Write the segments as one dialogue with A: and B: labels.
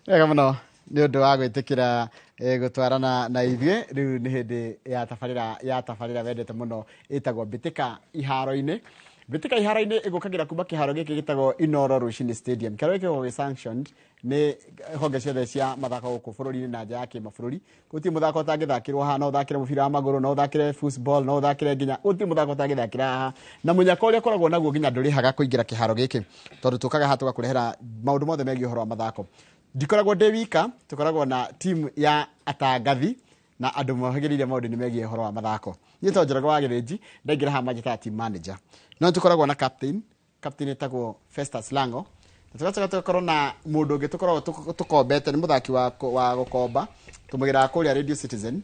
A: Wega mũno nĩ ũndũ wa gwĩtĩkĩra gũtwarana na ithuĩ. Rĩu nĩ hĩndĩ ya tabarĩra, ya tabarĩra wendete mũno ĩtagwo Mbĩtĩka Iharo-inĩ. Mbĩtĩka Iharo-inĩ ĩgũkagĩra kuma kĩharo gĩkĩ gĩtagwo Inoro Rũcinĩ Stadium. Kĩharo gĩkĩ gĩkoragwo gĩ sanctioned nĩ honge ciothe cia mathako gũkũ bũrũri-inĩ na nja ya kĩmabũrũri. Gũtirĩ mũthako ũtangĩthakĩrwo haha, no ũthakĩre mũbira wa magũrũ, no ũthakĩre football, no ũthakĩre nginya, gũtirĩ mũthako ũtangĩthakĩra haha. Na mũnyaka ũrĩa ũkoragwo naguo nginya ndũrĩhaga kũingĩra kĩharo gĩkĩ, tondũ tũkaga haha tũgakũrehera maũndũ mothe megiĩ ũhoro wa mathako. Ndikoragwo ndĩ wika, tũkoragwo na timu ya atangathi na andũ mohĩgĩrĩire maũndũ-inĩ megiĩ ũhoro wa mathako. Niĩ to Njoroge wa Gĩthĩnji, ndaingĩra haha manjĩtaga team manager. No nĩtũkoragwo na captain, captain etagwo Festus Lango. Na tũgacoka tũgakorwo na mũndũ ũngĩ tũkoragwo tũkombete, nĩ mũthaki wa gũkomba, tũmũgĩraga kũrĩa Radio Citizen,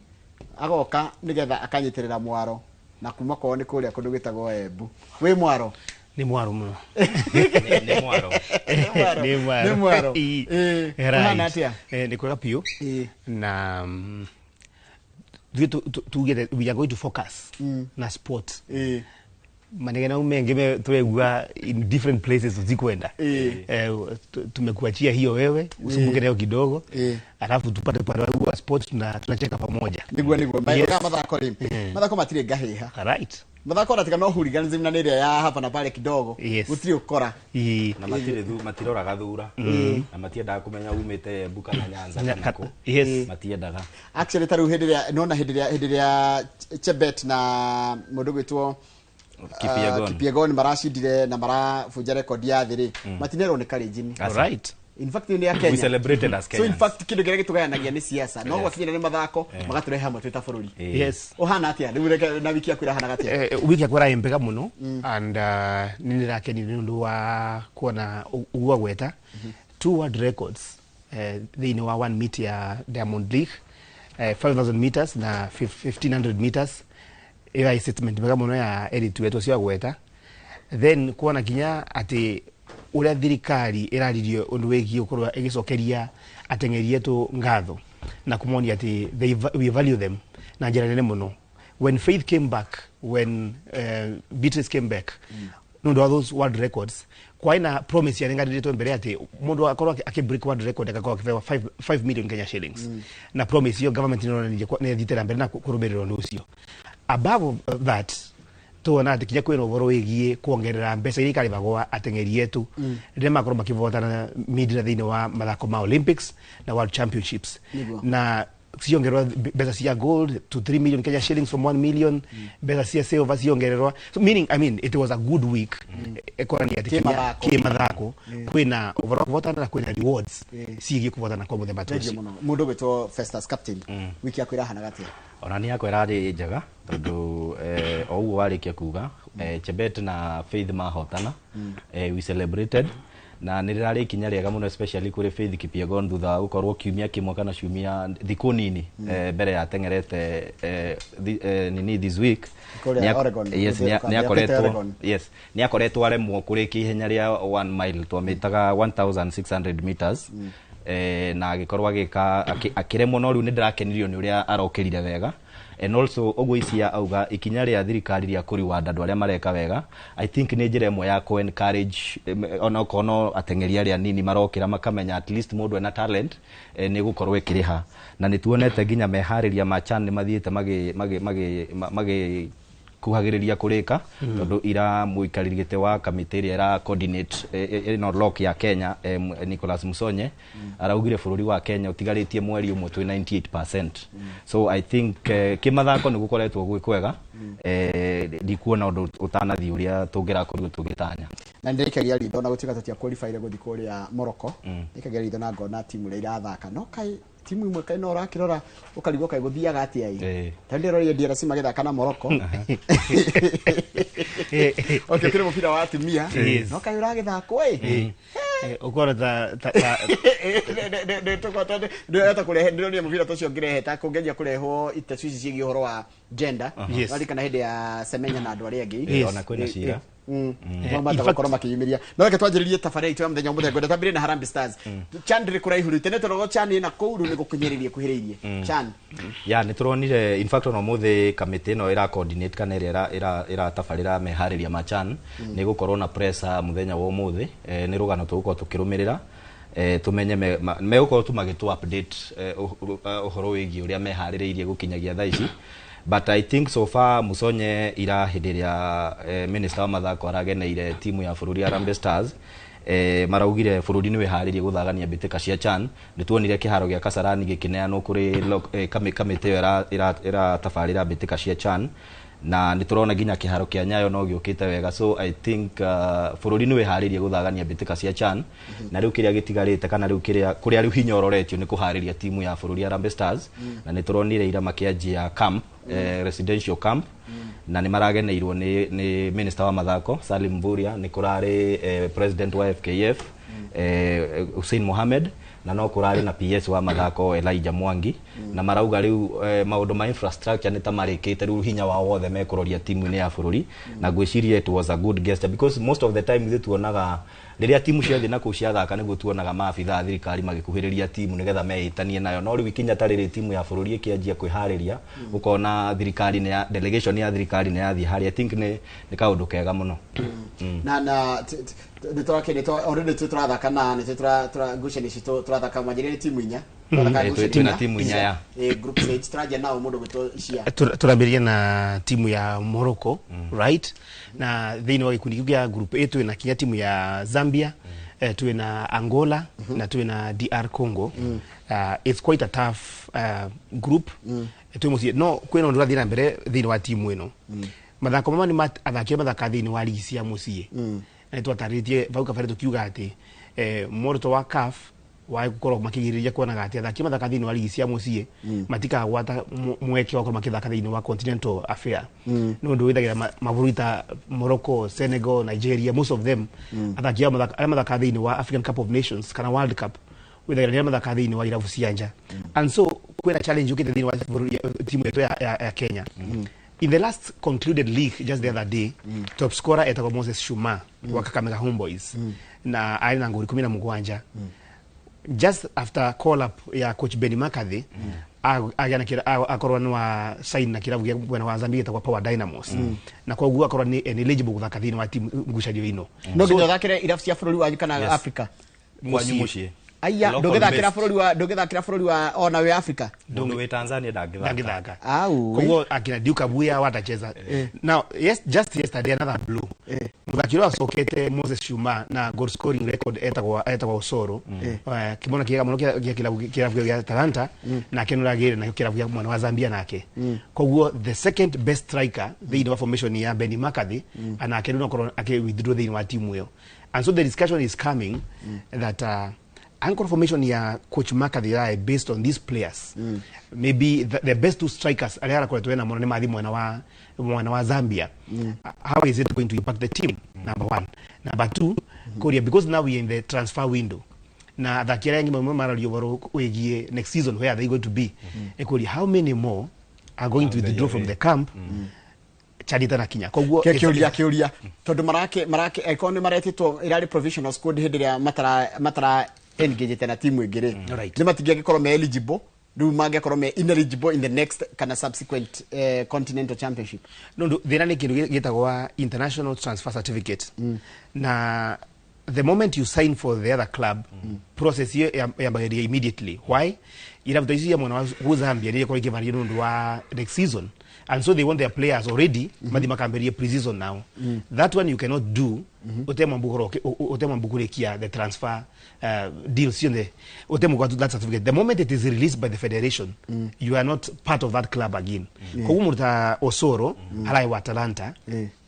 A: agoka nĩgetha akanyitĩrĩra mwaro, na kuma kwao nĩ kũrĩa kũndũ gwĩtagwo Embu. Wĩ mwaro?
B: Nĩ mwaro mũno.
C: Nĩ mwaro.
B: Nĩ mwaro.
A: Nĩ mwaro.
B: Ĩ.
A: Ĩ,
B: Right.
A: ũhana atĩa?
B: Nĩ kwega biũ.
A: Ĩ.
B: Na ithuĩ tugĩte we are going to focus na sport.
A: Ĩ.
B: Manegena mengi me tuegua in different places usikwenda.
A: Ĩ.
B: Tumekuachia hiyo wewe usumbuke nayo kidogo.
A: Ĩ.
B: Alafu tupate upande wa sport, tunacheka pamoja.
A: Niguo, niguo.
B: Yes.
A: Mathako mathako rĩ. Mathako matirĩ ngahĩha.
B: Right.
A: Mathako ona tiga no hooliganism na nĩ ĩrĩa ya hapa na pale kidogo.
B: Yes.
A: Gũtirĩ ũkora.
B: Ĩ.
C: Na matirĩ matiroraga thura. Na matiendaga kũmenya umĩte Embu kana Nyanza
B: Nya-
C: kana kũ.
B: Yes.
C: Matiendaga.
A: Actually ta rĩu hĩndĩ ĩrĩa nona hĩndĩ ĩrĩa, hĩndĩ ĩrĩa Chebet na mũndũ gwĩtwo
C: Kipyegon.
A: Kipyegon maracindire na marabunja rekondi ya thĩ rĩ, matinerwo nĩ Kalenjin.
C: Asa.
B: Right.
A: In fact nĩ ya Kenya.
C: We celebrated as
A: So in
C: Kenyans.
A: fact kĩndũ kĩrĩa gĩtũgayanagia nĩ siasa. No
C: Yes.
A: gwakinyĩra nĩ mathako magatũrehe hamwe twĩ ta bũrũri.
C: Ĩ.
B: Yes.
A: Ũhana atĩa? Rĩu reke na wiki yaku ĩrahanaga atĩa?
B: Wiki yakwa ĩrarĩ mbega mũno and nĩ ndĩrakenire nĩ ũndũ wa kuona ũguo gweta 2 world records thĩinĩ wa 1 meet ya Diamond League, 5000 meters na 1500 meters. Ĩrarĩ statement mbega mũno ya erĩtu wetu acio agweta. Then kuona kinya atĩ ũrĩa thirikari ĩraririe ũndũ wĩgiĩ gũkorwo ĩgĩcokeria ateng'eri etũ ngatho na kũmonia atĩ we value them na njĩra nene mũno. When Faith came back, when Beatrice came back, nĩ ũndũ wa those world records, kwaĩ na promise yanenganĩrĩtwo mbere atĩ mũndũ akorwo akĩ break world record agakorwo akĩhewa 5 million Kenya shillings. Na promise iyo government nĩronanirie nĩ ĩthiĩte na mbere na kũrũmĩrĩra ũndũ ũcio. Above that, tuona atĩ kinya kwĩna ũhoro wĩgiĩ kuongerera mbeca iria ikarĩhagwo ateng'eri etu rĩrĩa makorwo makĩvotana mindira thĩinĩ wa mathako ma Olympics na World Championships.
A: Nĩguo.
B: Na ciongererwa mbeca cia gold to 3 million Kenya shillings from 1 million, mbeca cia silver ciongererwa. So meaning, I mean, it was a good week ĩkonania atĩ kinya
A: Kĩmathako.
B: kĩmathako kwĩna ũhoro wa kũvotana na kwĩna rewards ciĩgiĩ kũvotana kwa mũthemba ta
A: Thengiũ
B: ũcio.
A: mũno. Mũndũ ũgwĩtwo Festus Captain. Wiki yaku ĩrahanaga atĩa?
C: Ona ni yakwa ĩrarĩ njega tondũ o ũguo warĩkia kuga, Chebet na Faith mahotana, we celebrated na nĩ rĩrarĩ ikinya rĩega mũno especially kũrĩ Faith Kipyegon thutha wa gũkorwo kiumia kĩmwe kana ciumia thikũ nini mbere ya teng'erete nini this week.
A: Kũrĩa Oregon,
C: Yes,
A: gũthiĩ
C: nĩ akoretwo
A: Oregon.
C: Yes, nĩ akoretwo aremwo kũrĩkia ihenya rĩa 1 mile twamĩtaga 1600 meters. Na agĩkorwo agĩka akĩremwo, no rĩu nĩ ndĩrakenirio nĩ ũrĩa arokĩrire wega. And also ũguo icia auga ikinya rĩa thirikari rĩa kũreward andũ arĩa mareka wega, I think nĩ njĩra ĩmwe ya kũ encourage, ona okorwo no ateng'eri arĩa nini marokĩra makamenya at least mũndũ ena talent, nĩ gũkorwo ĩkĩrĩha. Na nĩ tuonete nginya meharĩria ma CHAN nĩ mathiĩte magĩ kuhagĩrĩria kũrĩka, tondũ ira mũikarĩri gĩtĩ wa kamĩtĩ ĩrĩa ĩra coordinate ĩno lock ya Kenya, Nicholas Musonye araugire bũrũri wa Kenya ũtigarĩtie mweri ũmwe twĩ 98%. So I think kĩmathako nĩ gũkoretwo gwĩ kwega, ndikuona ũndũ ũtanathiĩ ũrĩa tũngĩrakorirwo tũgĩtanya.
A: Na ndĩrĩkagia ritho na gũtuĩka tũtia qualify gũthiĩ kũrĩa Morocco, ndĩrĩkagia ritho na ngona timu ĩrĩa irathaka, no kaĩ timu imwe kaĩ no ũrakĩrora ũkarigwo kaĩ gũthiaga atĩa ĩ. Ta ndĩroria DRC magĩthaka na Morocco. Okay, kĩrĩ mũbira wa atumia.
B: Yes.
A: No kaĩ ũragĩthakwo ĩ.
B: Ũkona ta
A: Ndĩreta kũrehe, ndĩronire mũbira ta ũcio ngĩrehe ta kũngeria kũrehwo itecu ici ciĩgiĩ ũhoro wa gender.
B: Yes.
A: Waririkana hĩndĩ ya Semenya na andũ arĩa angĩ.
B: Yes.
C: Ona kwĩna cira.
A: Mamata
B: In fact-
A: gũkorwo makĩyumĩria. No reke twanjĩrĩrie tabarĩra itũ ya mũthenya ũmũthĩ. Ngwenda twambĩrĩrie na Harambee Stars. CHAN ndĩrĩ kũraihu rĩu, tene tũrogo CHAN ĩna kũu rĩu nĩ gũkunyĩrĩria ĩkuhĩrĩirie CHAN.
C: Ya nĩ tũronire in fact ona ũmũthĩ kamĩtĩ ĩno ĩra coordinate kana ĩrĩa ĩratabarĩra meharĩria ma CHAN nĩ gũkorwo na press mũthenya wa ũmũthĩ. Nĩ rũgano tũgũkorwo tũkĩrũmĩrĩra. Tumenye megũkorwo tu magĩtũ update ũhoro wĩgiĩ ũrĩa meharĩrĩirie gũkinyagia thaa ici. But I think so far Musonye ira hĩndĩ ĩrĩa minister wa mathako arageneire timu ya bũrũri Harambee Stars, maraugire bũrũri nĩ wĩharĩrie gũthagania mbĩtĩka cia CHAN. Nĩ tuonire kĩharo gĩa Kasarani gĩkĩneanwo kũrĩ kamĩtĩ ĩyo ĩratabarĩra mbĩtĩka cia CHAN, na nĩ tũrona nginya kĩharo kĩa Nyayo no gĩũkĩte wega. So I think bũrũri nĩ wĩharĩrie gũthagania mbĩtĩka cia CHAN, na rĩu kĩrĩa gĩtigarĩte kana rĩu kĩrĩa kũrĩa rĩu hinya ũroretio nĩ kũharĩria timu ya bũrũri Harambee Stars. Na nĩ tũronire ira makĩanjia camp, residential camp, na nĩ marageneirwo nĩ minister wa mathako Salim Mvurya, nĩ kũrarĩ president wa FKF Hussein Mohamed, na no kũrarĩ na PS wa mathako Elijah Mwangi. Na marauga rĩu maũndũ ma infrastructure nĩ ta marĩkĩte, rĩu hinya wao wothe mekũroria timu-inĩ ya bũrũri. Na ngwĩciria it was a good gesture, because most of the time ithuĩ tuonaga rĩrĩa timu ciathiĩ na kũu ciathaka nĩguo tuonaga maabitha a thirikari magĩkuhĩrĩria timu nĩgetha meĩtanie nayo. No rĩu ikinya ta rĩrĩ timu ya bũrũri ĩkĩanjia kwĩharĩria, ũkona thirikari nĩ ya delegation ya thirikari nĩ yathiĩ harĩa. I think nĩ kaũndũ kega mũno.
A: Na nĩ tũrakĩ already tũrathaka na nĩ tũra ngucanio citũ tũrathaka manjĩrĩria timu inya.
C: Twĩna timu inya ya
A: group stage tũranjia nao mũndũ gwĩtwo cia
B: tũrambĩrĩria na timu ya Morocco, right? Na thĩinĩ wa gĩkundi kĩu kĩa group A twĩna kinya timu ya Zambia, twĩna Angola, na twĩna DR Congo. It's quite a tough group. Twĩ mũciĩ no kwĩna ũndũ ũrathiĩ na mbere thĩinĩ wa timu ĩno. Mathako mama nĩ athaki mathaka thĩinĩ wa ligi cia mũciĩ, na nĩ twatarĩtie vau kabere tũkiuga atĩ muoroto wa CAF wa gukorwo makigiriria kuonaga atĩ athaki mathaka thĩinĩ wa ligi cia mũciĩ matikagwata mweke wa gũkorwo makĩthaka thĩinĩ wa continental affair. Nĩ ũndũ wĩthagĩra mabũrũri ta Morocco, Senegal, Nigeria, most of them athaki ao arĩa mathaka thĩinĩ wa African Cup of Nations kana World Cup wĩthagĩra nĩ mathaka thĩinĩ wa irabu cia nja. And so kwĩna challenge yũkĩte thĩinĩ wa timu yetu ya Kenya. In the last concluded league just the other day, top scorer etagwo Moses Shuma wa Kakamega Homeboys, na arĩ na ngũri 17. Just after call up ya coach Benny McCarthy, akorwo nĩ wa sign na kirabu gĩa mwena wa Zambia gĩtagwo Power Dynamos, na koguo akorwo nĩ eligible gũthaka thĩinĩ wa timu ngucanio ĩno.
A: No nginya ũthakĩre irabu cia bũrũri wanyu kana Africa?
C: Kwanyu mũciĩ.
A: Aya, ndũngĩthakĩra bũrũri wa ndũngĩthakĩra bũrũri wa ona wĩ Africa.
C: Mũndũ wĩ Tanzania ndangĩthaka.
B: Koguo akina Duke Abuya watacheza. Now, yes, just yesterday another blow. Mũthaki ũrĩa wacokete Moses Shuma na goal scoring record etagwo Osoro. Kĩmona kĩega mũno gĩa kĩrabu gĩa Talanta, nake nĩ ũragĩire na kĩrabu gĩa mwena wa Zambia nake. Koguo the second best striker thĩinĩ wa formation ya Benny McCarthy, anake rĩu no akĩ withdraw thĩinĩ wa timu ĩyo. And so the discussion is coming that anchor formation ya coach McCarthy rai based on these players. Maybe the best two strikers aria arakoretwo ena mũno nĩ mathi mwena wa Zambia. How is it going to impact the team? Number one. Number two, Korea, because now we are in the transfer window. Na athaki arĩa angĩ mamwe mararia ũhoro wĩgiĩ next season, where are they going to be? Ekoria, how many more are going to withdraw from the camp? Charita na kinya. Koguo
A: kĩũria tondũ marake eko nĩ maretĩtwo irarĩ provisional squad hĩndĩ ĩrĩa matara engage na timu ĩngĩ rĩ, nĩ matingĩgĩkorwo me eligible, rĩu mangĩkorwo me ineligible in the next kana subsequent continental championship.
B: No, thĩna nĩ kĩndũ gĩtagwo international transfer certificate. Na the moment you sign for the other club, process hiyo yambagĩrĩria immediately. Why? Irabu ta ici cia mwena wa Zambia nĩ ikorwo ikĩvaria nĩ ũndũ wa next season, and so they want their players already mathi makambĩrĩrie pre-season now. That one you cannot do utemwambukurikia the transfer deals ciothe, utemwa that certificate. The moment it is released by the federation, you are not part of that club again. Koguo mũndũ ta Osoro arai wa Atalanta,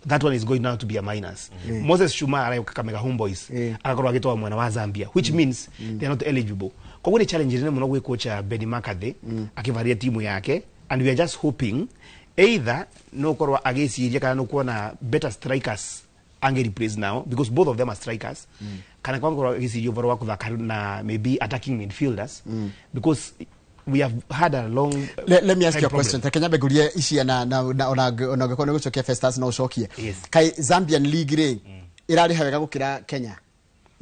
B: that one is going now to be a minus. Moses Shuma arai Kakamega Homeboys agakorwo agĩtwarwo mwena wa Zambia, which means they are not eligible. Koguo nĩ challenge nene mũno gwĩ coach Benny McCarthy akĩvaria timu yake, and we are just hoping either no korwo agĩciria kana no kuona better strikers ange replace now, because both of them are strikers, kana kwangorwo agĩciria ũhoro wa kũthaka na maybe attacking midfielders, because we have had a long
A: Let me ask you a question. Kenya begurie ici na ona ũngĩkorwo nĩ gũcokia Festus no ũcokie. Kai Zambian League rĩ ĩrarĩha wega gũkĩra Kenya?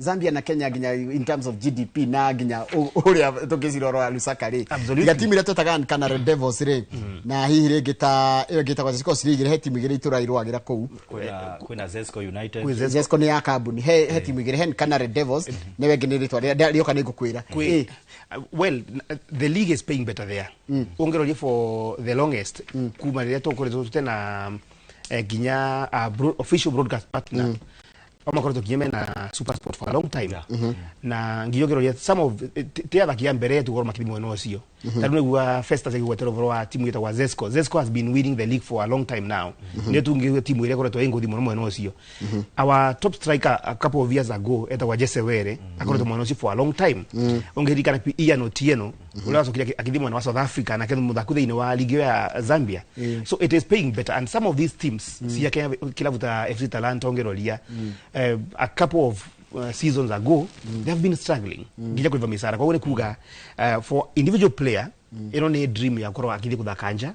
A: Zambia na Kenya nginya in terms of GDP na nginya uria tungicirora Lusaka ri.
B: Absolutely.
A: Tiga timu iria twetaga kana Red Devils ri, na hihi ringi ta iyo ngitagwo Zesco ciringire, he timu igiri iturairwagira kuu.
C: Kwina Zesco United.
B: Kwĩ Zesco.
A: Zesco ni ya kambuni, he timu igiri, he kana Red Devils newe ngi ni ritwa rioka ni ngukwira.
B: Well, the league is paying better there. Ungeroria for the longest kuma rĩrĩa tũkoretwo tũtena nginya official broadcast partner, amakoretwo nginya mena Super Sport for a long time. Na nginya ũngĩroria some of ti athaki a mbere tũkorwo makĩthi mwena ũcio, ta rĩu nĩgua Festus agĩgwetera ũhoro wa timu ĩtagwo Zesco. Zesco has been winning the league for a long time now. Nĩyo tungĩuga timu ĩrĩa ĩkoretwo ĩ ngũthi mũno mwena ũcio. Our top striker a couple of years ago etagwo Jesse Were, akoretwo mwena ũcio for a long time. Ũngĩririkana Ian Otieno ũrĩa wacokire akĩthiĩ mwena wa South Africa, nake nĩ mũthaki thĩinĩ wa ligi ĩyo ya Zambia. So it is paying better, and some of these teams cia Kenya, kilabu ta FC Talanta, ũngĩroria a couple of seasons ago, they have been struggling nginya kũrĩba mĩcara. Koguo nĩ kuga for individual player ĩno nĩ dream ya gũkorwo akĩthiĩ gũthaka nja,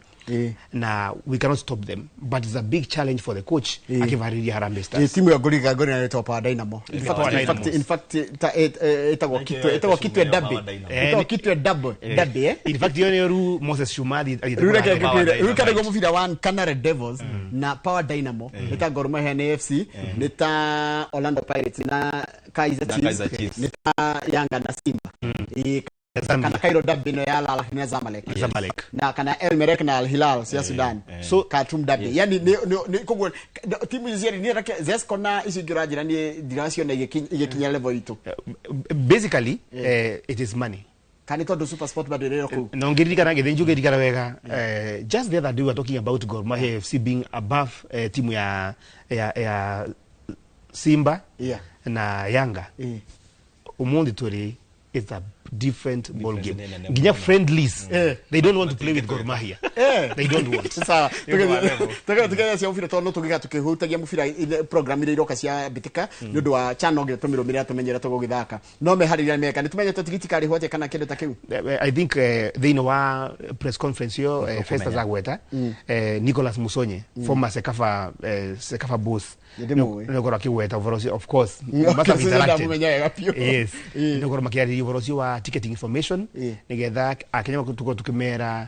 B: na we cannot stop them, but it's a big challenge for the coach akĩvarĩria Harambee Stars.
A: Timu ya ngoriga ngori na ĩtagwo Power Dynamo. In fact,
B: Power
A: in fact,
B: Dynamos.
A: in fact ta ĩtagwo Kitwe, ĩtagwo Kitwe Derby.
C: Power Dynamo.
A: Ĩtagwo Kitwe Derby. Derby eh.
B: In fact iyo nĩyo rĩu Moses Shumathi athiĩte
A: Rĩu reke
B: kũrata.
C: Power
A: ngũkwĩre, rĩu
C: Dynamite.
A: kana nĩguo mũbira wa kana Red Devils na Power Dynamo, nĩ ta Gor Mahia na AFC, nĩ ta Orlando Pirates na Kaizer
C: Na
A: Chiefs,
C: Kaizer Chiefs.
A: nĩ ta Yanga na Simba.
B: Zambia.
A: Kana Cairo Derby no ya Al Ahly na Zamalek.
B: Zamalek.
A: Na kana El Merreikh na Al Hilal cia Sudan.
B: So-
A: Khartoum Derby. Yani ni koguo timu ici cierĩ ni reke Zesco na ici ingĩ ũranjĩra niĩ ndiraciona igĩkinya level itũ.
B: Basically it is money.
A: Kana nĩ tondũ Super Sport bado ĩrĩ kũu.
B: Na ũngĩririkana gĩthĩnji, ũngĩririkana wega, just the other day we were talking about Gor Mahia FC being above timu ya Simba na Yanga. Umuthi tũrĩ, it's a different ball game.
C: Nĩ nene
B: Nginya
C: mũno.
B: friendlies, they don't want to play with Gor Mahia. They don't want.
A: Sawa.
C: Nĩ ũndũ wa level.
A: Tũgĩthiĩ cia mũbira tondũ no tũgĩga tũkĩhutagia mũbira program iria iroka cia mbĩtĩka nĩ ũndũ wa channel nginya tũmĩrũmĩrĩra tũmenye ũrĩa tũgũgĩthaka, no meharĩria meka nĩ tumenyete tigiti karĩhwo atĩa kana kĩndũ ta kĩu.
B: I think thĩinĩ wa press conference ĩyo Festus agweta Nicholas Musonye, former Sekafa boss.
A: Nĩ ndĩmũĩ.
B: Nĩ ũkorwo akĩgweta ũhoro ũcio, of course must have
A: Ũcio
B: interacted.
A: ndamũmenya wega biũ.
B: Yes, nĩ ũkorwo makĩarĩria ũhoro ũcio wa ticketing information nĩgetha akenya tũkorwo tũkĩmera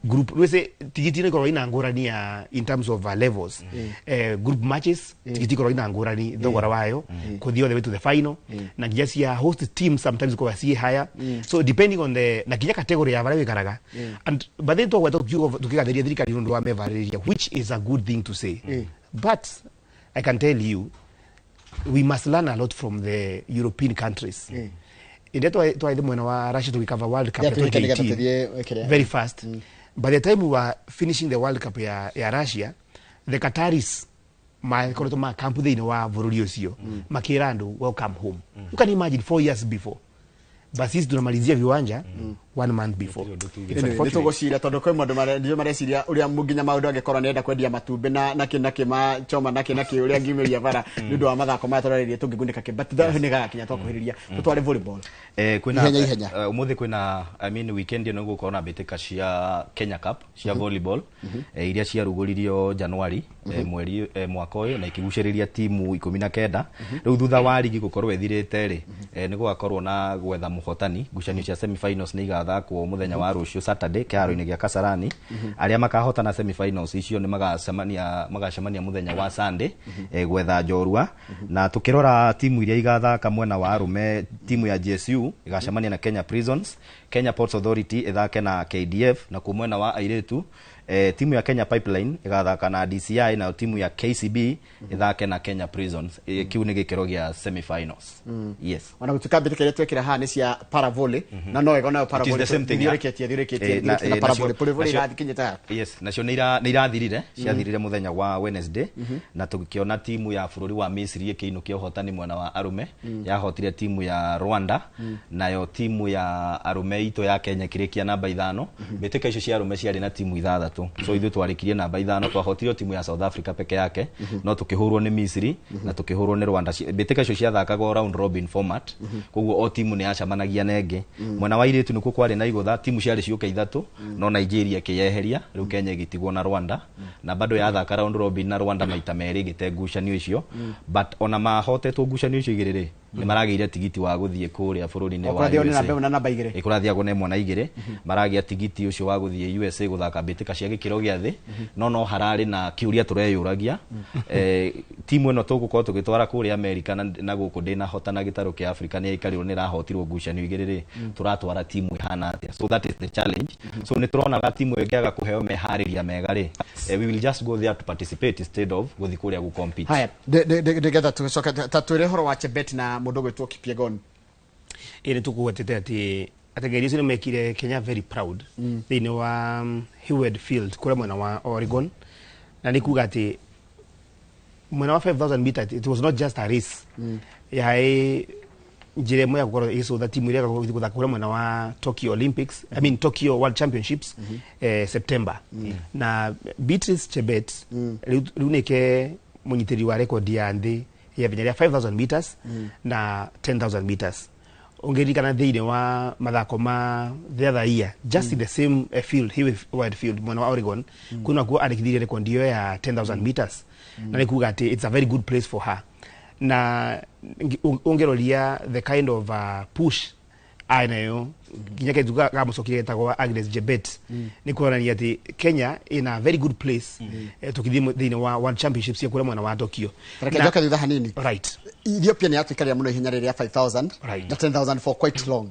B: group rwĩce tigiti nĩ ikorwo ina ngũrani ya in terms of levels, group matches tigiti ikorwo ina ngũrani thogora wayo kũthiĩ all the way to the final, na nginya cia host team sometimes ikorwo ciĩ higher, so depending on the na nginya category ya barĩa wĩkaraga. And but then twagweta tũkĩgathĩria thirikari nĩ ũndũ wa mevarĩria, which is a good thing to say, but I can tell you we must learn a lot from the European countries. Ĩrĩa twaithe mwena wa Russia tũgĩcover World Cup ya
A: Yeah, tũgĩke nĩgetha
B: 2018
A: tũthiĩ kĩrĩa.
B: Very fast. By the time we were finishing the World Cup ya Russia, the Qataris makoretwo ma kampu thĩinĩ wa bũrũri ũcio makĩra andũ welcome home. You can imagine, 4 years before, but sisi tunamalizia viwanja one month before. It's
A: Anyway, nĩ
B: unfortunate.
A: tũgũcira tondũ kwĩ maũndũ ndio mareciria ũrĩa nginya maũndũ angĩkorwo nĩenda kwendia matumbĩ na nakĩ nakĩ machoma nakĩ nakĩ ũrĩa ngiumĩria bara nĩ ũndũ wa mathako maya tũrarĩria tũngĩgunĩka kĩ, but nĩ gagakinya twakuhĩrĩria tũtware volleyball.
C: Kwina
A: Ihenya, ihenya.
C: Umuthi kwina, I mean, weekend ĩno gũkorwo na mbĩtĩka cia Kenya Cup cia volleyball, iria ciarugũririo January mweri mwaka ũyũ na ikĩgucĩrĩria timu 19. Rĩu thutha wa ligi gũkorwo ĩthirĩte rĩ, nĩ gũgakorwo na gwetha mũhotani. Ngucanio cia semifinals nĩ igathakwo mũthenya wa rũciũ Saturday kĩharo-inĩ gĩa Kasarani. Arĩa makahotana semifinals icio nĩ magacemania mũthenya wa Sunday gwetha njorua. Na tukirora timu iria igathaka mwena wa arume, timu ya GSU igacemania na Kenya Prisons, Kenya Ports Authority ithake na KDF, na ku mwena wa airĩtu timu ya Kenya Pipeline igathaka na DCI, nayo timu ya KCB ithake na Kenya Prisons. Kiu nĩ gĩkĩro gĩa semifinals, yes.
A: Ona gũtuĩka mbĩtĩka iria twekĩra haha nĩ cia paravolley na no wega nayo.
C: It is the same thing, yeah.
A: Thiũrĩkĩtie thiũrĩkĩtie
C: Na
A: na paravolley volley irathikinyĩte haha.
C: Yes, nacio nĩ irathirire, ciathirire mũthenya wa Wednesday, na tũgĩkĩona timu ya bũrũri wa Misri ĩkĩinũkia ũhotani mwena wa arume, yahotire timu ya Rwanda, nayo timu ya arume itũ ya Kenya ĩkĩrĩkia namba 5. Mbĩtĩka icio cia arume ciarĩ na timu 6. 3. So ithuĩ twarĩkirie namba 5, twahotire timu ya South Africa peke yake, no tukĩhũrwo nĩ Misiri na tukĩhũrwo nĩ Rwanda. Mbĩtĩka icio ciathakagwo round robin format, koguo o timu nĩ yacemanagia na ĩngĩ. Mwena wa airĩtu nĩkuo kwarĩ na igũtha, timu ciarĩ ciũke 3, no Nigeria ĩkĩyeheria, rĩu Kenya ĩgĩtigwo na Rwanda, na bado yathaka round robin na Rwanda maita merĩ ĩgĩte ngucanio icio. But ona mahotetwo ngucanio icio igĩrĩ rĩ, nĩ maragĩire tigiti wa gũthiĩ kũrĩa bũrũri-inĩ wa
A: Kũrathiagwo nĩ
C: USA.
A: namba 1 na namba 2.
C: Kũrathiagwo na 1 na 2, maragĩa tigiti ũcio wa gũthiĩ USA gũthaka mbĩtĩka cia gĩkĩro gĩa thĩ. No hararĩ na kĩũria tũreyũragia, timu ĩno tũgũkorwo tũgĩtwara kũrĩa America na gũkũ ndĩnahotana gĩtarũ kĩa Africa, nĩ yaikarĩrwo nĩ ĩrahotirwo ngucanio igĩrĩ rĩ, tũratwara timu ĩhana atĩa? So that is the challenge. So nĩ tũronaga timu ĩngĩaga kũheo meharĩria mega rĩ, we will just go there to participate instead of gũthiĩ kũrĩa gũ compete.
A: Haya, nĩgetha tũcoke ta twĩre ũhoro wa Chebet na mũndũ ũgwĩtwo Kipyegon.
B: Ĩ nĩ tũkũgwetete atĩ ateng'eri acio nĩ mekire Kenya very proud thĩinĩ wa Hayward Field kũrĩa mwena wa Oregon, na nĩ kuga atĩ mwena wa 5000 meter it was not just a race, yaĩ njĩra ĩmwe ya gũkorwo ĩgĩcũtha timu ĩrĩa ĩgagũthiĩ gũthaka kũrĩa mwena wa Tokyo Olympics, I mean Tokyo World Championships, September. Na Beatrice Chebet rĩu nĩke mũnyitĩrĩri wa rekondi ya nthĩ ya ihenya rĩa 5000 meters na 10,000 meters. Ũngĩririkana thĩinĩ wa mathako ma the other year, just in the same field, Hayward Field mwena wa Oregon, kuna kuo arĩkithirie rekondi ĩyo ya 10,000 meters, na nĩ kuga atĩ it's a very good place for her. Na ũngĩroria the kind of push anayo nginya kaitu gamũcokire getagwo Agnes Jebet, nĩ kuonania atĩ Kenya in a very good place tũkĩthiĩ thĩinĩ wa World Championships cia kũrĩa mwena wa Tokyo.
A: Reke njoke thutha hanini.
B: Right.
A: Ethiopia nĩ yatũikarĩra mũno ihenya rĩrĩa 5000
B: Right.
A: na 10,000 for quite long.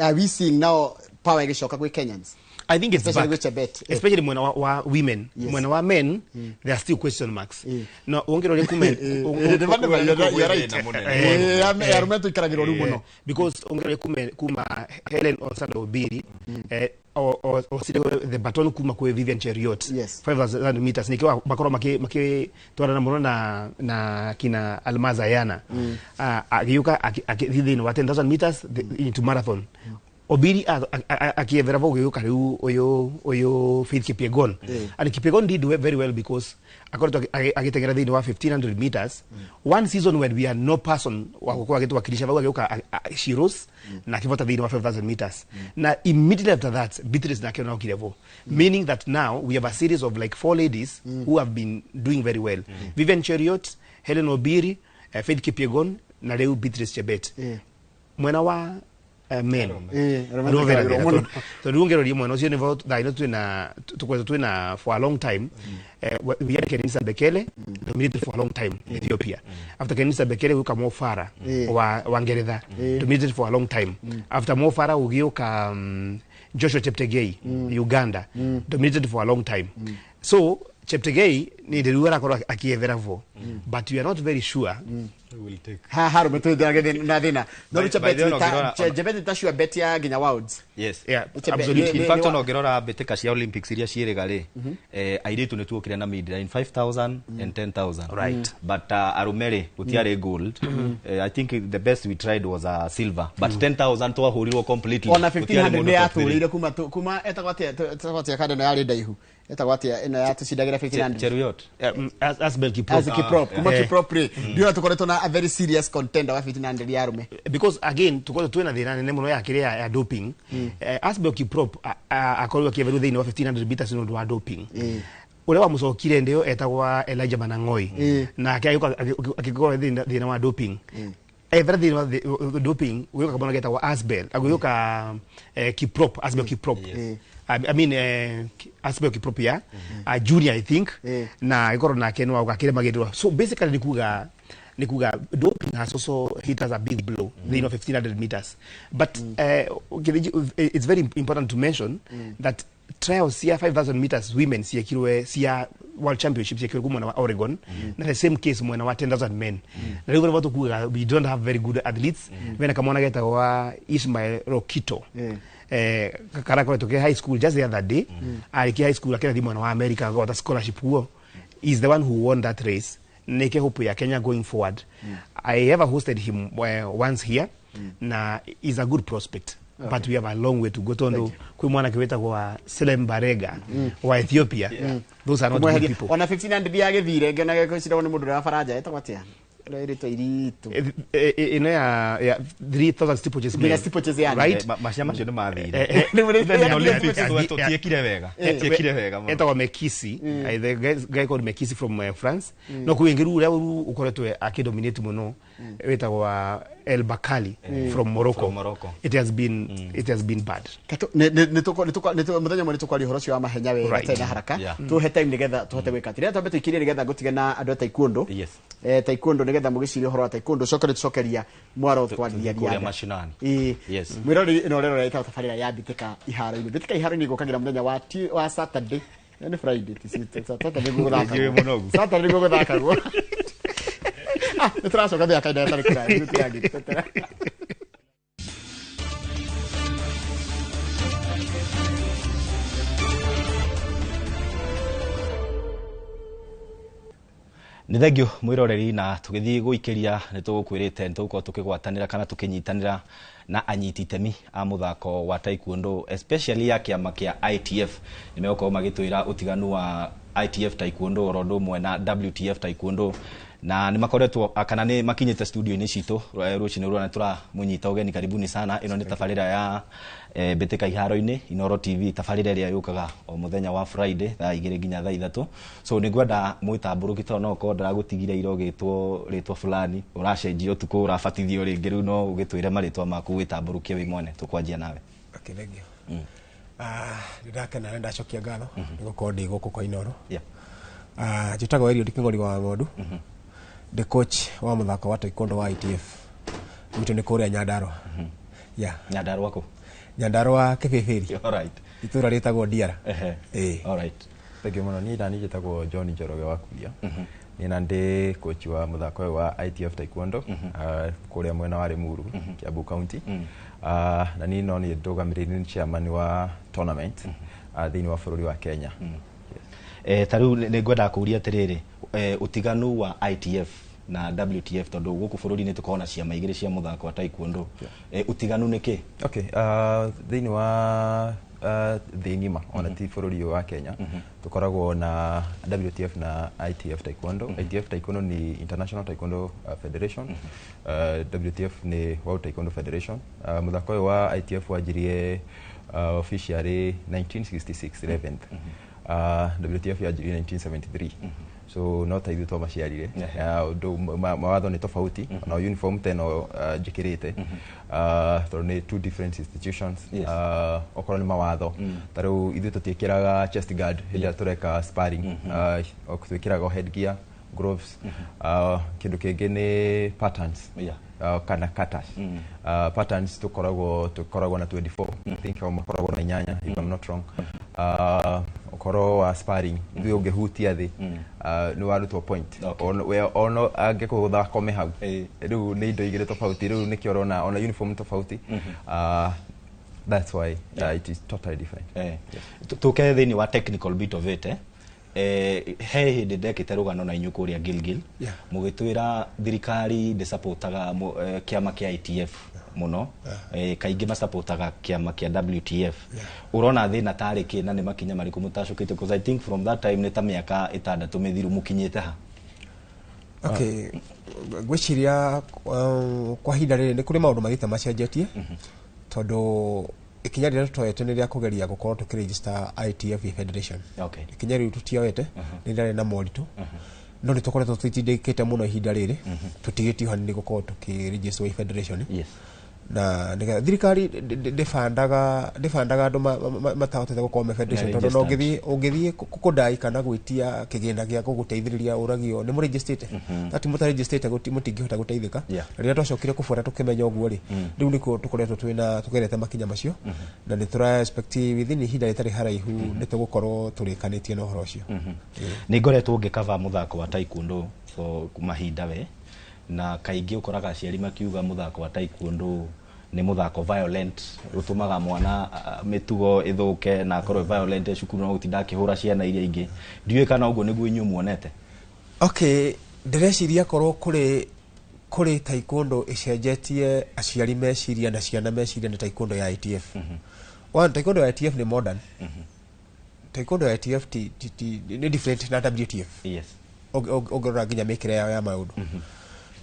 A: Are we seeing now power ĩgĩcoka gwĩ Kenyans?
B: I think it's
A: Especially
B: back.
A: with Chebet.
B: Especially mwena wa women.
A: Yes.
B: Mwena wa men, there are still question marks. No, ũngĩroria kume
A: You're right. Arũme tũikaragĩrwo rĩu mũno.
B: Because ũngĩroria kuma Helen Osando Obiri, the baton kuma kwĩ Vivian Cheruiyot,
A: Yes.
B: 5000 meters nikio makorwo makĩtwarana mũno na kina Almaz Ayana, agĩũka akĩthiĩ thĩinĩ wa 10,000 meters into marathon. Obiri akiethera vau gĩũka rĩu ũyũ Faith Kipyegon, and Kipyegon did very well because akoretwo agĩteng'era thĩinĩ wa 1500 meters one season when we had no person wa gũkorwo agĩtwakilisha vau, agĩũka she rose na akĩvota thĩinĩ wa 5000 meters. Na immediately after that Beatrice nake onokire vo, meaning that now we have a series of like 4 ladies who have been doing very well: Vivian Cheruiyot, Helen Obiri, Faith Kipyegon na rĩu Beatrice Chebet. Mwena wa men
A: Arũme
B: Rĩu
A: tũikaragĩrwo
B: thĩna,
A: mũno.
B: tondũ rĩu ũngĩroria mwena ũcio nĩvo thaa ĩno twĩna tũkoretwo twĩna for a long time. We had Kenenisa Bekele dominated for a long time Ethiopia. After Kenenisa Bekele gũka Mo Farah wa Ngeretha, dominated for a long time. After Mo Farah ũgĩũka Joshua Cheptegei, Uganda, dominated for a long time. So Cheptegei nĩ rĩu arakorwo akiethera vo, but we are not very sure.
A: Haha arũme tũithage na thĩna. No rĩu
C: By the way,
A: Chebet nĩ ta sure bet ya nginya Worlds.
C: Yes.
B: Yeah,
A: Chebet,
B: absolutely.
C: In fact, ona ũngĩrora mbĩtĩka cia Olympics iria ciĩrĩga rĩ, airĩtu nĩ tuokire na midline 5000 and 10,000.
B: Right.
C: But arũme rĩ, gũtiarĩ gold. I think the best we tried was silver, but 10,000 twahũrirwo completely.
A: Ona
C: Gũtiarĩ
A: 1500
C: mũndũ
A: nĩ
C: top three.
A: yatũrĩire kuma etagwo atĩa kanda ĩno yarĩ ndaihu, etagwo atĩa ĩno yatũcindagĩra 1500?
C: Cheruiyot.
B: Asbel Kiprop.
A: As Kiprop, kuma Kiprop rĩ, ndiona tũkoretwo na a very serious contender wa 1500 ya arũme.
B: Because again tukoretwo twĩna thĩna nene mũno ya kĩrĩa ya doping. Asbel Kiprop akorirwo akĩetherio thĩinĩ wa 1500 meters nĩ ũndũ wa doping. Ũrĩa wamũcokire ndĩyo etagwa Elijah Manang'oi, nake agĩũka akĩkorwo thĩna wa doping, ethera thĩinĩ wa doping gũgĩũka kamwana getagwo Asbel, agĩũka Kiprop, Asbel Kiprop, I mean Asbel Kiprop ya junior I think, na agĩkorwo nake no agakĩre magĩrĩrwo. So basically nĩ kuga doping has also hit us a big blow thĩinĩ wa 1500 meters. But it's very important to mention that trials cia 5000 meters women ciekirwe cia World Championship ciekirwe ku mwena wa Oregon, na the same case mwena wa 10,000 men. Na rĩu nĩvo tũkugaga we don't have very good athletes. Bena kamwana getagwa Ismail Rokito, karakoretwo ke high school just the other day, arĩkia high school akĩrathiĩ mwena wa America gwata scholarship kuo, is the one who won that race. Nike hope ya Kenya going forward. I ever hosted him once here, na is a good prospect. But we have a long way to go tondu kwi mwanake witagwo wa Selem Barega wa Ethiopia. Those are not good
A: Kũmweheria.
B: people.
A: Ona 1500 yagĩthire ngenaga gwĩciragwo nĩ mũndũ ũrĩa wa baranja etagwo atĩa? Ũrĩa ĩrĩtwa iritũ.
B: Ĩno ya 3000 steeplechase
A: Nginya
B: men.
A: steeplechase yani.
B: Right?
C: Macia macio nĩ mathire. Tiekire wega, tiekire wega mũno.
B: Etagwo Mekisi, the guy called Mekisi from France. No kwĩ ũngĩ rĩu ũrĩa rĩu ũkoretwo akĩdominate mũno wĩtagwo wa El Bakali from Morocco.
C: From Morocco.
B: It has been bad.
A: Katũ- nĩ mũthenya ũmwe nĩ tũkwaria ũhoro ũcio wa mahenya wega tene na haraka. Tũhe time nĩgetha tũhote gwĩka atĩrĩ, twambe tũikirie nĩgetha ngũtige na andũ a taekwondo. Taekwondo nĩgetha mũgĩcirie ũhoro wa taekwondo, coke nĩ tũcokeria mwaro twarĩria
C: Tũthiĩ kũrĩa
A: riatha.
C: mashinani.
A: Ĩĩ.
C: Yes.
A: Mwĩroreri, ĩno ũrerora ĩtagwo tabarĩra ya mbĩtĩka iharo-inĩ. Mbĩtĩka iharo-inĩ ĩgũkagĩra mũthenya wa Saturday. Nĩ Friday, ti Saturday nĩguo
C: Ndiũĩ
A: gũthakagwo.
C: mũnogu.
A: Saturday nĩguo gũthakagwo. Ah, nĩ tũracoka thutha kahinda gatarĩ kũraihu, tũtirangĩtetera.
C: Nĩ thengio mwĩroreri, na tũgĩthiĩ gũikĩria nĩ tũgũkwĩrĩte nĩ tũgũkorwo tũkĩgwatanĩra kana tũkĩnyitanĩra na anyiti itemi a mũthako wa taekwondo, especially ya kĩama kĩa ITF. Nĩ megũkorwo magĩtwĩra ũtiganu wa ITF taekwondo oro ũndũ ũmwe na WTF taekwondo, na nĩ makoretwo kana nĩ makinyĩte studio-inĩ citũ rũcinĩ rũrũ, na tũramũnyita ũgeni. Karibuni sana. Ĩno nĩ tabarĩra ya mbĩtĩka iharo-inĩ, Inoro TV, tabarĩra ĩrĩa yũkaga o mũthenya wa Friday thaa 2 nginya thaa 3. So nĩ ngwenda mwĩtambũrũki tondũ no ũkorwo ndĩragũtigire ira ũgĩtwo rĩtwa fulani, ũracenjia ũtukũ, ũrabatithio rĩngĩ, rĩu no ũgĩtwĩre marĩtwa maku, wĩtambũrũkie wĩ mwene. Tũkwanjia nawe.
D: Okay, thank you. Ah, ndakena na ndacokia ngatho nĩ gũkorwo ndĩ gũkũ kwa Inoro. Ah, njĩtagwo Eliud Kĩng'ori wa Ng'ondu, ndĩ coach wa mũthako wa taekwondo wa ITF. Gwitũ nĩ kũrĩa Nyandarua. Yeah.
C: Nyandarua kũ?
D: Nyandarua Kĩbĩbĩri. Itũra rĩtagwo Ndiara. Ĩĩ.
C: Alright.
E: Thank you mũno. Niĩ nani njĩtagwo John Njoroge wa Kuria. Niĩ na ndĩ coach wa mũthako ũyũ wa ITF Taekwondo kũrĩa mwena wa Limuru, Kiambu County. Na niĩ no niĩ ndũgamĩrĩire, nĩ chairman wa tournament thĩinĩ wa bũrũri wa Kenya.
C: Ta rĩu nĩ ngwendaga kũũria atĩrĩrĩ, ũtiganu wa ITF na WTF, tondũ gũkũ bũrũri-inĩ tũkoragwo na ciama igĩrĩ cia mũthako wa taekwondo. Ũtiganu nĩ kĩ?
E: Okay, thĩinĩ wa thĩ ng'ima, ona ti bũrũri ũyũ wa Kenya, tũkoragwo na WTF na ITF Taekwondo. ITF Taekwondo ni International Taekwondo Federation, WTF ni World Taekwondo Federation. Mũthako ũyũ wa ITF wanjirie officially 1966 11th. WTF yanjirie 1973, so no ta ithuĩ twamaciarire. Ũndũ mawatho nĩ tofauti, ona uniform ta ĩno njĩkĩrĩte, tondũ nĩ two different institutions. Okorwo nĩ mawatho, ta rĩu ithuĩ tũtiĩkĩraga chest guard hĩndĩ ĩrĩa tũreka sparring, twĩkĩraga headgear, gloves. Kĩndũ kĩngĩ nĩ patterns kana katas. Patterns tũkoragwo na 24, I think o makoragwo na inyanya, if I'm not wrong. Ũhoro wa sparring, ithuĩ ũngĩhutia thĩ nĩ warutwo point. Ono angĩkũgũtha kome hau. Rĩu nĩ indo igĩrĩ tofauti, rĩu nĩkĩo ũrona ona uniform tofauti. That's why it is totally different.
C: Tũke thĩinĩ wa technical bit of it, eh? He hĩndĩ ndekĩte rũgano na inyuĩ kũrĩa Gilgil, mũgĩtwĩra thirikari ndĩsupportaga kĩama kĩa ITF mũno, kaingĩ masupportaga kĩama kĩa WTF. Ũrona thĩna tarĩ kĩ, na nĩ makinya marĩkũ mũtacũkĩte? Because I think from that time nĩ ta mĩaka 6 mĩthiru, mũkinyĩte ha?
D: Okay, ngwĩciria kwa ihinda rĩrĩ nĩ kũrĩ maũndũ mathiĩte macenjetie, tondũ ikinya rĩrĩa tũtoete nĩ rĩa kũgeria gũkorwo tũkĩregister ITF Federation. Ikinya rĩu tũtioete, nĩ rĩarĩ na moritũ, no nĩ tũkoretwo tũtindĩkĩte mũno ihinda rĩrĩ, tũtigĩtio hanini gũkorwo tũkĩregister federation. Na nĩgetha thirikari ndĩbandaga andũ matahotete gũkorwo me federation, tondũ no
C: Registered.
D: ũngĩthiĩ kũndai kana gwĩtia kĩgĩna gĩa gũgũteithĩrĩria, ũragio nĩ mũregistrĩte, tati mũtaregistrĩte mũtingĩhota gũteithĩka. Na rĩrĩa twacokire kũbuata tũkĩmenya ũguo rĩ, rĩu nĩkuo tũkoretwo twĩna tũgerete makinya macio, na nĩ tũra expect within ihinda rĩtarĩ haraihu nĩ tũgũkorwo tũrĩkanĩtie na ũhoro ũcio.
C: Nĩ ngoretwo ngĩkava mũthako wa taekwondo for mahinda we, na kaingĩ ũkoraga aciari makiuga mũthako wa taekwondo nĩ mũthako violent, ũtũmaga mwana mĩtugo ĩthũke na akorwo violent cukuru no gũtinda akĩhũra ciana iria ingĩ. Ndiũĩ kana ũguo nĩguo inyuĩ muonete.
D: Okay, ndĩreciria korwo kũrĩ Kũrĩ taekwondo ĩcenjetie aciari meciria na ciana meciria nĩ taekwondo ya ITF. One, taekwondo ya ITF nĩ modern. Taekwondo ya ITF ti nĩ different na WTF. Ũngĩrora nginya mĩkĩre yao ya maũndũ,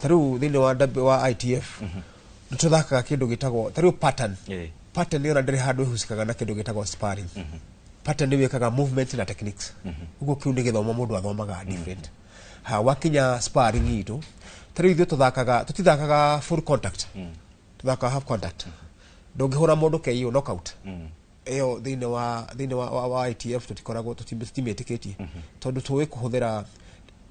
D: ta rĩu thĩinĩ wa ITF nĩ tũthakaga kĩndũ gĩtagwo ta rĩu pattern. Pattern ĩyo na ndĩrĩ handũ ĩhusikaga na kĩndũ gĩtagwo sparring. Pattern nĩ wĩkaga movement na techniques, ũguo kĩu nĩ gĩthomo mũndũ athomaga different. Ha wakinya sparring itũ, ta rĩu ithuĩ tũthakaga, tũtithakaga full contact, tũthakaga half contact. Ndũngĩhũra mũndũ KO, knockout ĩyo thĩinĩ wa ITF tũtikoragwo tũtimĩtĩkĩtie, tondũ tũĩ kũhũthĩra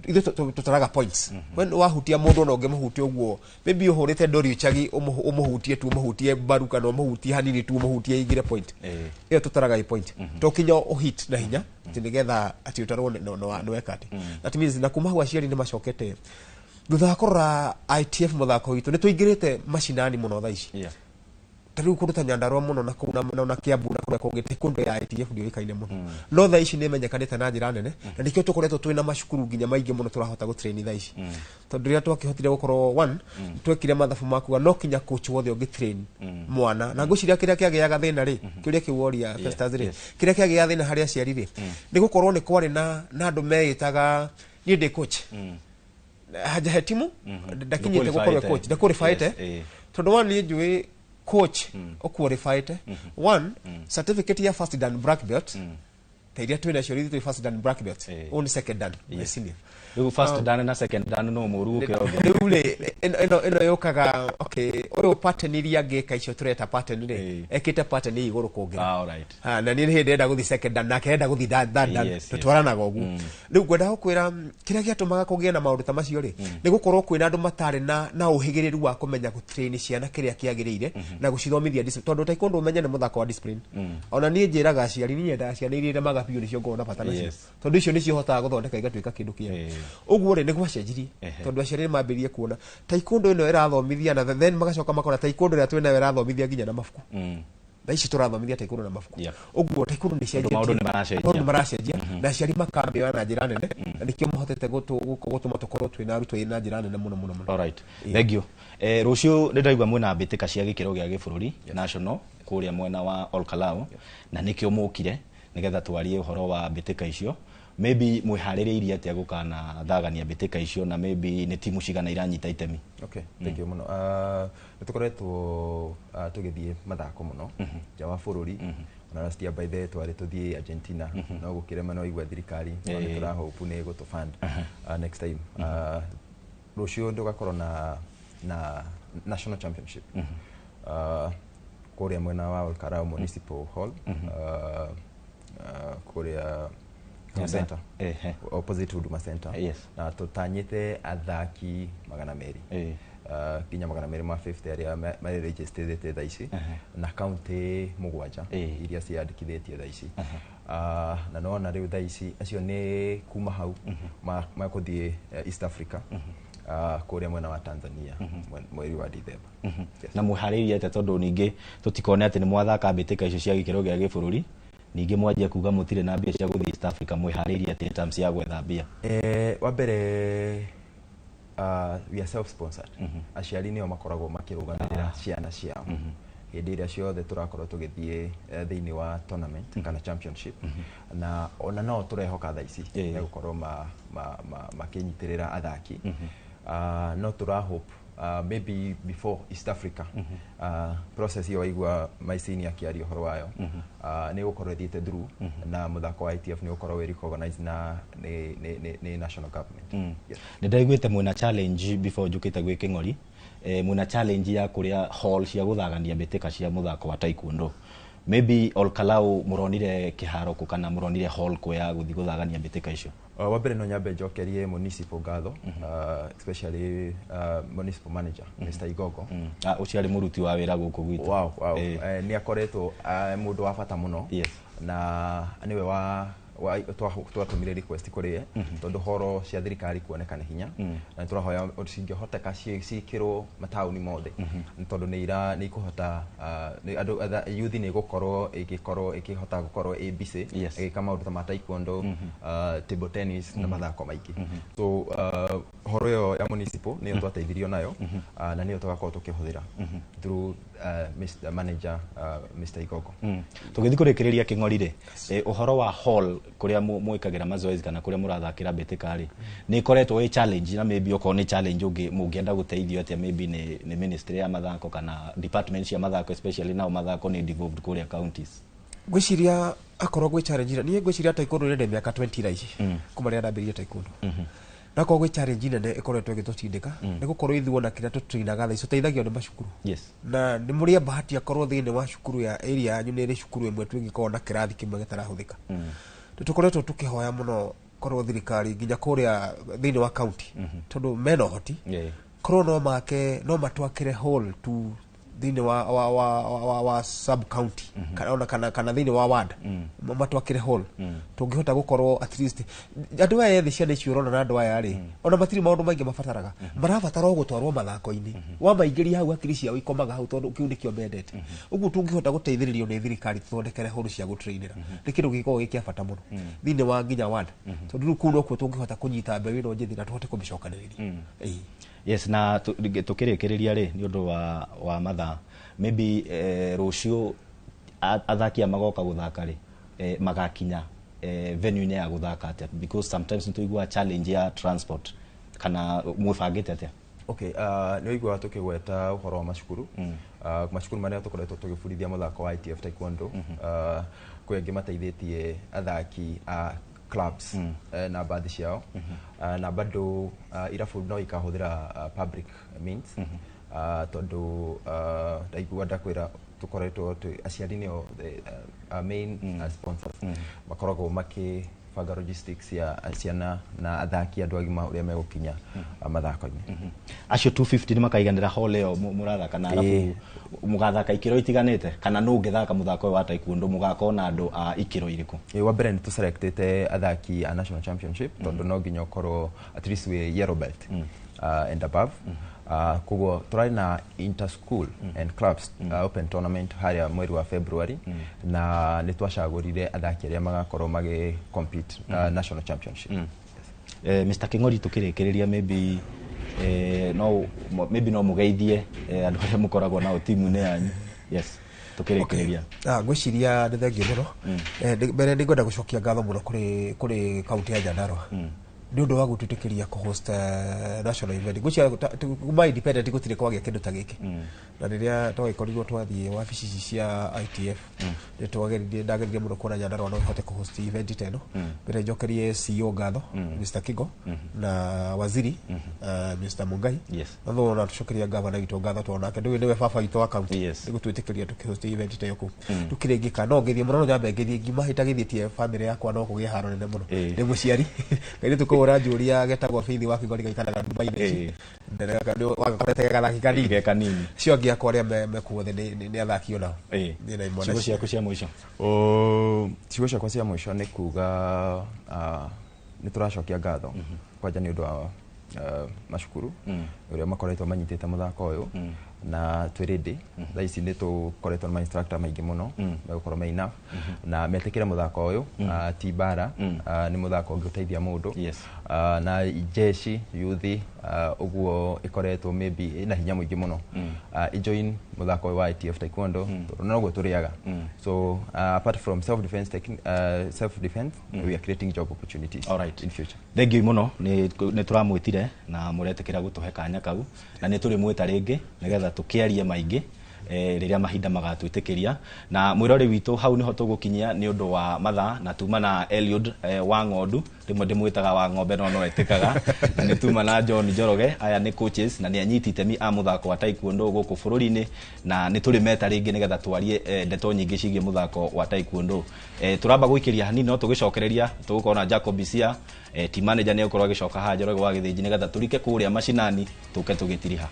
D: ithuĩ tũtaraga points. When wahutia mũndũ, ona ũngĩmũhutia ũguo, maybe ũhũrĩte ndori ũchagi, ũmũhutie tu, ũmũhutie mbaru kana ũmũhutie hanini tu, ũmũhutie igire point. Ĩyo tũtaraga ĩ point, to kinya ũhit na hinya atĩ nĩgetha atĩ ũtarwo nĩ weka atĩ. That means na kuma hau aciari nĩ macokete thutha wa kũrora ITF mũthako witũ nĩ tũingĩrĩte macinani mũno thaa ici. Ta rĩu kũndũ ta Nyandarua mũno na kũu na Kiambu na kũrĩa kũngĩ, taekwondo ya ITF ndĩũĩkaine mũno, no thaa ici nĩ ĩmenyekanĩte na njĩra nene, na nĩkĩo tũkoretwo twĩna macukuru nginya maingĩ mũno tũrahota gũtrain thaa ici, tondũ rĩrĩa twakĩhotire gũkorwo one, twekire mathabu makuga no kinya coach wothe ũngĩ train mwana, na ngwĩciria kĩrĩa kĩagĩaga thĩna rĩ, kĩũria kĩu woria Festus rĩ, kĩrĩa kĩagĩaga thĩna harĩ aciari rĩ, nĩ gũkorwo nĩ kwarĩ na andũ meĩtaga niĩ ndĩ coach, hajahe timu ndakinyĩte gũkorwo coach, ndaqualifyĩte. Tondũ one, niĩ njũĩ coach ũqualifyĩte, one, certificate ya first dan black belt ta iria twĩ nacio, ithuĩ twĩ first dan black belt, ũyũ nĩ second dan, senior.
C: Rĩu first dan na second dan no mũru gũkĩra ũngĩ?
D: Rĩu rĩ, ĩno yũkaga, okay, ũyũ pattern iria angĩka icio tũreta pattern rĩ, ekĩte pattern ĩ igũrũ kũngĩra.
C: Ah, alright.
D: Ha, na niĩ nĩ hĩndĩ ndĩrenda gũthiĩ second dan, nake arenda gũthiĩ third dan. Tũtwaranaga ũguo. Rĩu ngwenda gũkwĩra, kĩrĩa gĩatũmaga kũgĩe na maũndũ ta macio rĩ, nĩ gũkorwo kwĩna andũ matarĩ na ũhĩgĩrĩru wa kũmenya gũtrain ciana kĩrĩa kĩagĩrĩire na gũcithomithia discipline, tondũ taekwondo ũmenye nĩ mũthako wa discipline. Ona niĩ njĩraga aciari, niĩ nyendaga ciana iria iremaga biũ nĩcio ngoragwo na bata nacio, tondũ icio nĩcio hotaga gũthondeka igatuĩka kĩndũ kĩega. Ũguo rĩ, nĩ gwacenjirie, tondũ aciari nĩ mambĩrĩrie kuona taekwondo ĩno ĩrathomithia, na then magacoka makona taekwondo ĩrĩa twĩnayo ĩrathomithia nginya na mabuku. Thaa ici tũrathomithia taekwondo na mabuku. Ũguo taekwondo nĩ
C: Tondũ maũndũ nĩ maracenjia.
D: Maũndũ nĩ maracenjia, na aciari makambĩoya na njĩra nene, na nĩkĩo mahotete gũtũma tũkorwo twĩna arutwo na njĩra nene mũno mũno mũno.
C: Alright. Thank you. Rũciũ nĩ ndaigua mwĩna mbĩtĩka cia gĩkĩro gĩa gĩbũrũri, national, kũrĩa mwena wa Olkalou, na nĩkĩo mũkire nĩgetha twarie ũhoro wa mbĩtĩka icio. Maybe mwĩharĩrĩirie atĩa gũkana thagania mbĩtĩka icio, na maybe nĩ timu cigana iranyita itemi?
E: Okay, thank you mũno. Nĩ tũkoretwo tũgĩthiĩ mathako mũno nja wa bũrũri. Ona last year by the way twarĩ tũthiĩ Argentina, no gũkĩrema, no igua thirikari, no nĩ tũrahope nĩ gũtũ fund next time. Rũciũ tũgakorwo na national championship kũrĩa mwena wa Olkalau Municipal Hall, kũrĩa Huduma Center, opposite Huduma Center, na tũtanyĩte athaki 200 nginya 250 arĩa marĩ registered thaa ici, na kaunti mũgwanja iria ciandĩkithĩtie thaa ici. Na nona rĩu thaa ici acio nĩ kuma hau makũthiĩ East Africa, kũrĩa mwena wa Tanzania mweri wa Dithemba. Yes.
C: Na mwĩharĩrĩirie atĩa, tondũ ningĩ tũtikone atĩ nĩ mwathaka mbĩtĩka icio cia gĩkĩro gĩa gĩbũrũri, ningĩ mwanjia kuga mũtirĩ na mbia cia gũthiĩ East Africa? Mwĩharĩrĩirie atĩa in terms ya gwetha mbia?
E: Wa mbere, we are self sponsored. Aciari nĩo makoragwo makĩrũgamĩrĩra ciana ciao hĩndĩ ĩrĩa ciothe tũrakorwo tũgĩthiĩ thĩinĩ wa tournament kana championship, na ona no tũrehoka thaa ici megũkorwo makĩnyitĩrĩra athaki. No tũra hope maybe before East Africa, process ĩyo waigua maicini akĩaria ũhoro wayo, nĩ gũkorwo ĩthiĩte through, na mũthako wa ITF nĩ gũkorwo wĩ recognized na nĩ national government. Yes.
C: Nĩ ndaiguĩte mwĩna challenge before njũkĩte gwĩ kĩng'ori, mwĩna challenge ya kũrĩa hall cia gũthagania mbĩtĩka cia mũthako wa taekwondo. Maybe Olkalau mũronire kĩharo kũ kana mũronire hall kũ ya gũthiĩ gũthagania mbĩtĩka icio?
E: Wa mbere no nyambe njokerie municipal ngatho, especially municipal manager Mr. Igogo.
C: Ah, ũcio arĩ mũruti wa wĩra gũkũ gwitũ.
E: Wow. Nĩ akoretwo mũndũ wa bata mũno, na nĩwe wa twatũmire request kũrĩ ye, tondũ horo cia thirikari kuoneka nĩ hinya, na tũrahoya cingĩhoteka ciĩkĩrwo mataũni mothe, nĩ tondũ nĩ ira nĩ ikũhota nĩ andũ youth nĩ ĩgũkorwo ĩgĩkorwo ĩkĩhota gũkorwo ĩ busy ĩgĩka maũndũ ta ma taekwondo, table tennis na mathako maingĩ. So Horo ĩyo ya municipal nĩyo twateithirio nayo, na nĩyo tũgakorwo tũkĩhũthĩra through Mr. Manager, Mr. Igogo.
C: Tũgĩthiĩ kũrĩkĩrĩria Kĩng'ori rĩ, ũhoro wa hall kũrĩa mwĩkagĩra mazoezi kana kũrĩa mũrathakĩra mbĩtĩka rĩ, nĩ ĩkoretwo ĩ challenge, na maybe okorwo nĩ challenge ũngĩ mũngĩenda gũteithio atĩa, maybe nĩ ministry ya mathako kana department cia mathako, especially nao mathako nĩ devolved kũrĩa counties?
D: Ngwĩciria akorwo gwĩ challenge, niĩ ngwĩciria taekwondo ĩrĩ mĩaka 20 thaa ici kuma rĩrĩa ndambĩrĩirie taekwondo, na akorwo gwĩ challenge nene ĩkoretwo ĩgĩtũtindĩka nĩ gũkorwo ithuĩ ona kĩrĩa tũtrainaga thaa ici tũteithagio nĩ macukuru. Na nĩ mũrĩ a bahati akorwo thĩinĩ wa cukuru ya area yanyu nĩ ĩrĩ cukuru ĩmwe tu ĩngĩkorwo na kĩrathi kĩmwe gĩtarahũthĩka. Nĩ tũkoretwo tũkĩhoya mũno korwo thirikari nginya kũrĩa thĩinĩ wa county, tondũ mena ũhoti, korwo no make no matwakĩre hall tu thĩinĩ wa sub county kana ona kana thĩinĩ wa ward, matwakĩre hall tũngĩhota gũkorwo at least andũ aya ethĩ, ciana icio ũrona na andũ aya rĩ, ona matirĩ maũndũ maingĩ mabataraga, marabatara o gũtwarwo mathako-inĩ. Wamaingĩria hau, hakiri ciao ikomaga hau, tondũ kĩu nĩkĩo mendete. Ũguo tũngĩhota gũteithĩrĩrio nĩ thirikari tũthondekere hall cia gũtrainĩra, nĩ kĩndũ gĩkoragwo gĩ kĩa bata mũno thĩinĩ wa nginya ward, tondũ rĩu kũu nokuo tũngĩhota kũnyita mbeũ ĩno njĩthĩ na tũhote kũmĩcokanĩrĩria. Ĩĩ.
C: Yes, na tukĩrĩkĩrĩria rĩ, nĩ ũndũ wa mathaa, maybe rũciũ athaki aya magoka gũthaka rĩ, magakinya venue-inĩ ya gũthaka atĩa? Because sometimes nĩ tũiguaga challenge ya transport, kana mwĩbangĩte atĩa?
E: Okay, nĩ ũiguaga tũkĩgweta ũhoro wa macukuru, macukuru marĩa tũkoretwo tũgĩbundithia mũthako wa ITF Taekwondo. Kwĩ angĩ mateithĩtie athaki a clubs na bathi ciao, na bado irabu no ikahũthĩra public means, tondũ ndaigua ndakwĩra tũkoretwo aciari nĩo the main sponsors, makoragwo makĩbanga logistics ya ciana na athaki andũ agima ũrĩa megũkinya mathako-inĩ.
C: Acio 250 nĩ makaiganĩra hall ĩyo mũrathaka na arabu mũgathaka ikĩro itiganĩte, kana nũ ũngĩthaka mũthako ũyũ wa taekwondo, mũgakorwo na andũ a ikĩro irĩkũ?
E: Wa mbere nĩ tũselectĩte athaki a national championship, tondũ no nginya ũkorwo at least wĩ yellow belt and above. Koguo tũrarĩ na inter school and clubs open tournament harĩa mweri wa February, na nĩ twacagũrire athaki arĩa magakorwo magĩ compete national championship.
C: Mr. King'ori, tukĩrĩkĩrĩria, maybe no maybe no mũgeithie andũ arĩa mũkoragwo nao timu-inĩ yanyu. Yes, tukĩrĩkĩrĩria.
D: Ah, ngwĩciria nĩ thengiũ mũno. Mbere nĩ ngwenda gũcokia ngatho mũno kũrĩ kaunti ya Nyandarua nĩ ũndũ wa gũtwĩtĩkĩria kũ-host national event. Ngwĩciria kuma independent gũtirĩ kwagĩa kĩndũ ta gĩkĩ, na rĩrĩa twagĩkorirwo twathiĩ wabici ici cia ITF nĩ twageririe, ndageririe mũno kuona Nyandarua no ĩhote kũ-host event ta ĩno. Mbere njokerie CEO ngatho, Mr. Kigo, na waziri Mr. Mungai, na thutha tũcokeria gavana witũ ngatho, tondũ nake ndũĩ nĩwe baba witũ wa county, nĩ gũtwĩtĩkĩria tũkĩhost event ta ĩyo kũu. Tũkĩrĩngĩka no ngĩthiĩ mũno, no nyambe ngĩthiĩ ngima itagĩthiĩtie family yakwa, no kũgĩe haro nene mũno. Nĩ mũciari kairĩtu kau ũranjũria getagwo Faith wa Kigori, gaikaraga Dubai thaa ici. Wagakorete gathaki kanini.
C: Ge kanini.
D: Acio angĩ akwa arĩa mekuo othe nĩ athaki onao. Niĩ na imwana.
C: Ciugo ciaku cia mũico?
E: Ciugo ciakwa cia mũico nĩ kuga nĩ tũracokia ngatho kwanja nĩ ũndũ wa macukuru ũrĩa makoretwo manyitĩte mũthako ũyũ, na twĩ ready. Thaa ici nĩ tũkoretwo na ma-instructor maingĩ mũno megũkorwo me enough na metĩkĩre mũthako ũyũ. Ti mbara, nĩ mũthako ũngĩteithia mũndũ. Na jeshi yuthi, ũguo ĩkoretwo maybe ĩna hinya mũingĩ mũno, ijoin mũthako ũyũ wa ITF Taekwondo, tondũ noguo tũrĩaga. So apart from self defense, self defense, we are creating job opportunities in future.
C: Thengiũ mũno nĩ tũramwĩtire na mũretĩkĩra gũtũhe kanya kau, na nĩ tũrĩmwĩta rĩngĩ nĩgetha tũkĩarie maingĩ rĩrĩa mahinda magatwĩtĩkĩria. Na mwĩrori witũ, hau nĩho tũgũkinyia nĩ ũndũ wa mathaa, na tuma na Eliud wa ng'ondu, rĩmwe ndĩmwĩtaga wa ng'ombe no etĩkaga, na nĩ tuma na John Njoroge. Aya nĩ coaches na nĩ anyiti itemi a mũthako wa taekwondo gũkũ bũrũri-inĩ, na nĩ tũrĩmeta rĩngĩ nĩgetha twarie ndeto nyingĩ ciĩgiĩ mũthako wa taekwondo. Tũramba gũikĩria hanini, no tũgĩcokereria tũgũkorwo na Jacob Isia, team manager, nĩ egũkorwo agĩcoka haha Njoroge wa Gĩthĩnji nĩgetha tũrike kũrĩa macinani tũke tũgĩtiriha.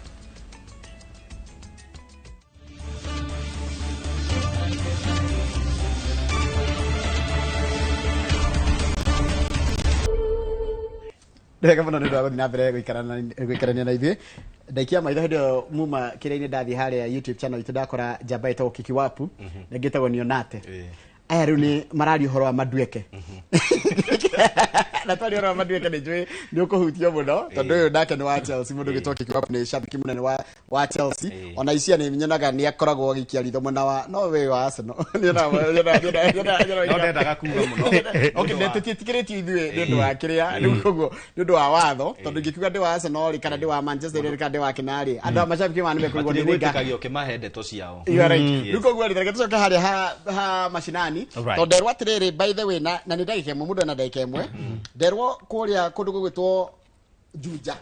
A: Nĩ wega mũno nĩ ũndũ wa gũthiĩ na mbere gũikarania na ithuĩ. Ndaikia maitho hĩndĩ ĩyo muma kĩrĩa-inĩ, ndathiĩ harĩa YouTube channel itũ, ndakora njamba ĩtagwo Kikiwapu na ĩngĩ ĩtagwo Nionate. Aya rĩu nĩ mararia ũhoro wa madueke. Na twari ora Madueke nĩ njũĩ nĩ ũkũhutio mũno tondũ ũyũ nake nĩ wa Chelsea, mũndũ gĩtwo Kikiwapu nĩ shabiki mũnene wa Chelsea. Ona icia nĩ nyonaga nĩ akoragwo agĩikia ritho mwena wa no we wa Arsenal. Nyonaga
C: No ndendaga kuga mũno.
A: Okay, tũtiĩtĩkĩrĩtio ithuĩ nĩ ũndũ wa kĩrĩa rĩu, koguo nĩ ũndũ wa watho, tondũ ingĩkiuga ndĩ wa Arsenal rĩ, kana ndĩ wa Manchester rĩ, kana ndĩ wa kĩna rĩ, andũ a mashabiki ma nĩ mekũigua nĩ rĩnga.
C: Matirĩ gwĩtĩkagio ũkĩmahe ndeto ciao.
A: You are right.
C: Yes.
A: Rĩu koguo rĩ, reke tũcoke harĩa ha mashinani.
B: Right.
A: Tondũ nderwo atĩrĩrĩ, by the way, na nĩ ndagĩka ĩmwe, mũndũ ena ndagĩka ĩmwe, nderwo kũrĩa kũndũ gũgwĩtwo Juja.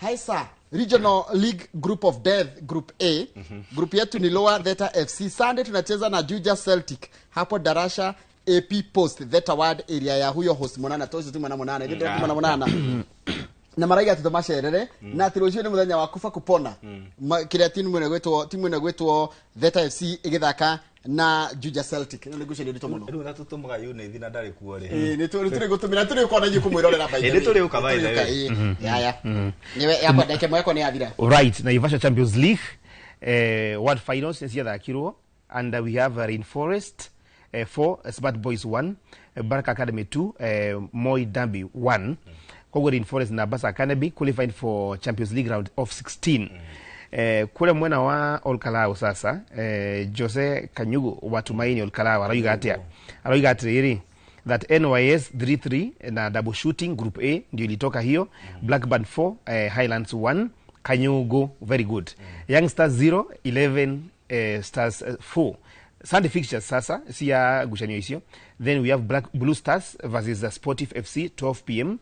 A: Hi sir, Regional League Group of Death Group A. Group yetu ni Lower Theta FC. Sunday tunacheza na Juja Celtic hapo Darasha AP Post Theta Ward area ya huyo host Monana tocio tu mwana monana ndio mwana monana na maraiga atĩ tũmacerere na atĩ rũciũ nĩ mũthenya wa kufa kupona. Kĩrĩa timu ĩno ĩgwĩtwo Theta FC ĩgĩthaka na Juja Celtic. Ĩno nĩ ngucanio nditũ mũno.
C: Rĩu na tũtũmaga Unithi na ndarĩ kuo rĩ.
A: Ĩĩ, nĩ tũrĩ gũtũmĩra tũrĩ ũkona inyuĩ kũmwĩrorera by the
C: Ĩĩ,
A: way.
C: nĩ tũrĩũka by the
A: Nĩ tũrĩũka,
C: way.
A: ĩĩ. Yaya nĩwe yakwa ndagĩka ĩmwe yakwa nĩ yathira.
B: Right, Naivasha Champions League world finals nĩ ciathakirwo, and we have Rainforest 4, Smart Boys 1, Baraka Academy 2, Moi Dambi 1. Koguo Rainforest na Baraka Academy qualified for Champions League round of 16. Kule mwena wa Olkalao sasa, Jose Kanyugu wa Tumaini Olkalao arauga atia? Arauga atiriri that NYS 3-3 na double shooting group A ndio ilitoka hiyo. Blackburn 4, Highlands 1, Kanyugu very good. Young Stars 0, 11 Stars 4. Sunday fixtures sasa si ya guchanio icio. Then we have Black Blue Stars versus Sportive FC 12 p.m.,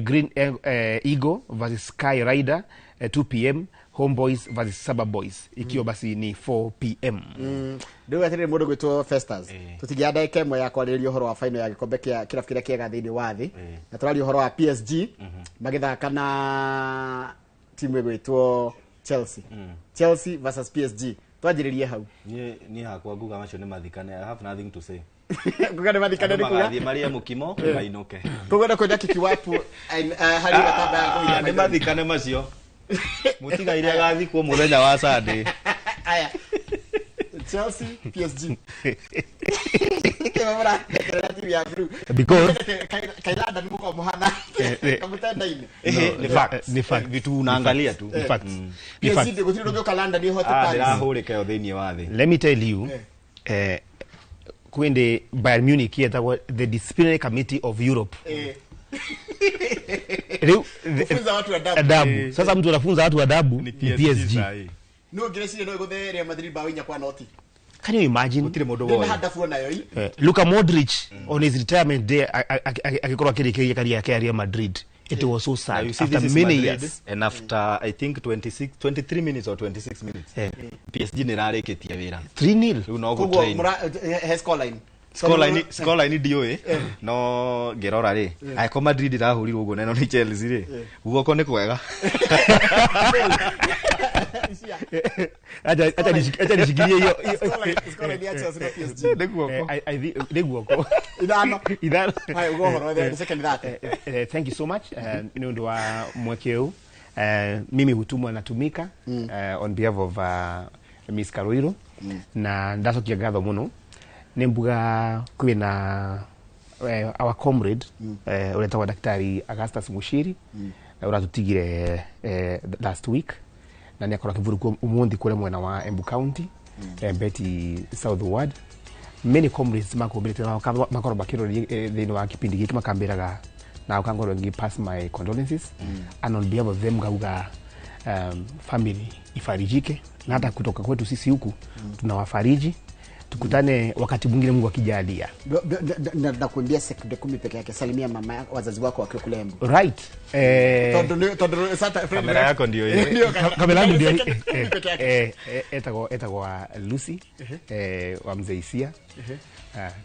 B: Green Eagle versus Sky Rider 2 p.m., Homeboys versus Saba Boys ikiwa basi ni 4 p.m.
A: Rĩu atĩrĩrĩ, mũndũ gwĩtwo Festus, tũtingĩaga ndagĩka ĩmwe ya kwarĩrĩria ũhoro wa final ya gĩkombe kĩa kĩrabu kĩrĩa kĩega thĩinĩ wa thĩ, na tũraria ũhoro wa PSG magĩthaka na timu ĩgwĩtwo Chelsea. Chelsea versus PSG, twanjĩrĩrie hau.
C: Niĩ hakwa nguga macio nĩ mathikane. I have nothing to say.
A: Kuga nĩ mathikane
C: Andũ
A: nĩ kuga
C: magathiĩ marĩe mũkimo mainũke.
A: Koguo na kwenda Kikiwapu harĩ gatamba ya kũhinda
C: Nĩ
A: maitho.
C: mathikane macio, mũtigaire agathikwo mũthenya wa Sunday.
A: Aya, Chelsea PSG. Kĩmamũra timu ya blue.
B: Because
A: Kailanda nĩ mũkorwo mũhana kamũtenda-inĩ.
C: Nĩ facts.
B: Ni facts.
C: Vitu unaangalia tu.
B: Ni facts. Ni
A: PSG
B: facts.
A: gũtirĩ ũndũ ũngĩũka London ĩhote
C: Ah,
A: Paris.
C: ndĩrahũrĩka yo thĩinĩ wa thĩ.
B: Let me tell you, kwende Bayern Munich yetagwo the disciplinary committee of Europe. Rĩu
A: Kufunza watu adabu.
B: Adabu. Sasa mtu anafunza watu adabu ni PSG.
A: No ngĩreciria no ĩgũthe Real Madrid bao 4-0.
B: Can you imagine?
C: Gũtirĩ mũndũ
A: Ndĩ na
C: woĩ.
A: handabu onayo i.
B: Luka Modric on his retirement day akikorwo akĩrĩkĩria career yake ya Real Madrid. It was so
C: Now
B: sad
C: you see,
B: after
C: this is
B: many
C: Madrid,
B: years.
C: and after I think 26 23 minutes or 26 minutes, PSG nĩ ĩrarĩkĩtie wĩra.
B: 3-0.
C: Rĩu no
A: Koguo
C: gũtrain.
A: mũra he scoreline.
C: Scoreline ndiũĩ, no ngĩrora rĩ, angĩkorwo Madrid ĩrahũrirwo ũguo na ĩno nĩ Chelsea rĩ, guoko nĩ kwega.
B: Acha nishikilie hiyo.
A: Scoreline ya Chelsea na PSG.
C: Nĩ guoko.
B: Nĩ guoko.
A: Ithano.
B: Ithano.
A: Haya, ugo ũhoro the second that.
B: Thank you so much nĩ ũndũ wa mweke ũyũ. Mimi hutumwa natumika on behalf of Miss Karoiro, na ndacokia ngatho mũno nĩ mbuga kwĩna our comrade ũretagwo Daktari Augustus Mushiri, ũratũtigire last week, na nĩ akorwo akĩvurukwo ũmũthĩ kũrĩa mwena wa Embu County, Mbeti South Ward. Many comrades makumbĩrĩte makorwo makĩroria thĩinĩ wa kipindi gĩkĩ makambĩraga na ukangorwo ngi pass my condolences, and on behalf of them ngauga family ifarijike, na hata kutoka kwetu sisi huku tunawafariji. Tukutane wakati mwingine Mungu akijalia.
A: Nakuambia sekunde 10 peke yake, salimia mama yako, wazazi wako wakiwa kule Embu.
B: Right,
A: Tondũ sasa
C: Kamera yako ndio ile.
A: Ndio
B: kamera yangu ndio
A: Sekunde 10 peke yake.
B: Etagwo Lucy wa Mzee Isia.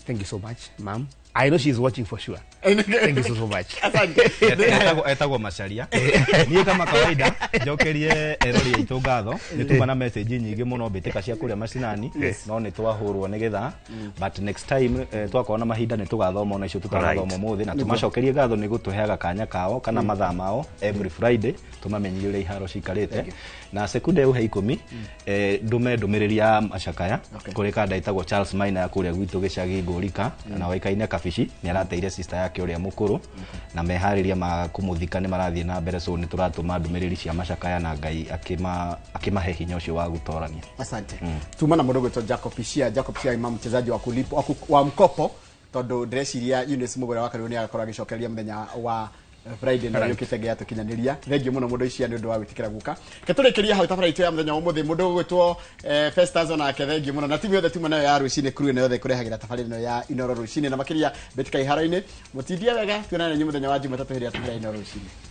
B: Thank you so much, ma'am. I know she's watching for sure. Thank you so, so much.
A: Asante.
C: Etagwo Macharia. Niĩ kama kawaida njokerie erori aitũ ngatho nĩ tuma na message nyingĩ mũno mbĩtĩka cia kũrĩa macinani, no nĩ twahũrwo nĩ gĩthaa, but next time twakorwo na mahinda nĩ tũgathoma ona icio tũtarathoma ũmũthĩ, na tũmacokerie ngatho nĩ gũtũheaga kanya kao kana mathaa mao every Friday tũmamenyithie ũrĩa iharo cikarĩte. Na sekunde uhe 10, ndume ndũmĩrĩri ya macakaya kũrĩ kanda ĩtagwo Charles Maina ya kũrĩa gwitũ gĩcagi Ngũrika, na waikaine Kabici. Nĩ arateire sister yake ũrĩa mũkũrũ, na meharĩria ma kũmũthika nĩ marathiĩ na mbere, so nĩ tũratũma ndũmĩrĩri cia macakaya na Ngai akĩmahe hinya ũcio wa gũtorania.
A: Asante. Tuma na mũndũ gwĩtwo Jacob Ishia. Jacob Ishia, imam mchezaji wa kulipo wa mkopo, tondu ndĩreciria Eunice Mugure wa Kariũ nĩ agakorwo agĩcokereria mũthenya wa Friday na yũkĩte ngeya tũkinyanĩria. Thengiũ mũno mũndũ icia nĩ ũndũ wa gwĩtĩkĩra gũka. Ke tũrĩkĩrie hau tabarĩra itũ ya mũthenya wa ũmũthĩ. Mũndũ ũgwĩtwo Festus onake thengiũ mũno, na timu yothe tuma nayo ya rũcinĩ, crew ĩno yothe ĩkũrehagĩra tabarĩra ĩno ya Inoro rũcinĩ, na makĩria mbĩtĩka iharo-inĩ. Mũtindie wega, tuonane na inyuĩ mũthenya wa Jumatatũ hĩndĩ ya tabarĩra Inoro rũcinĩ.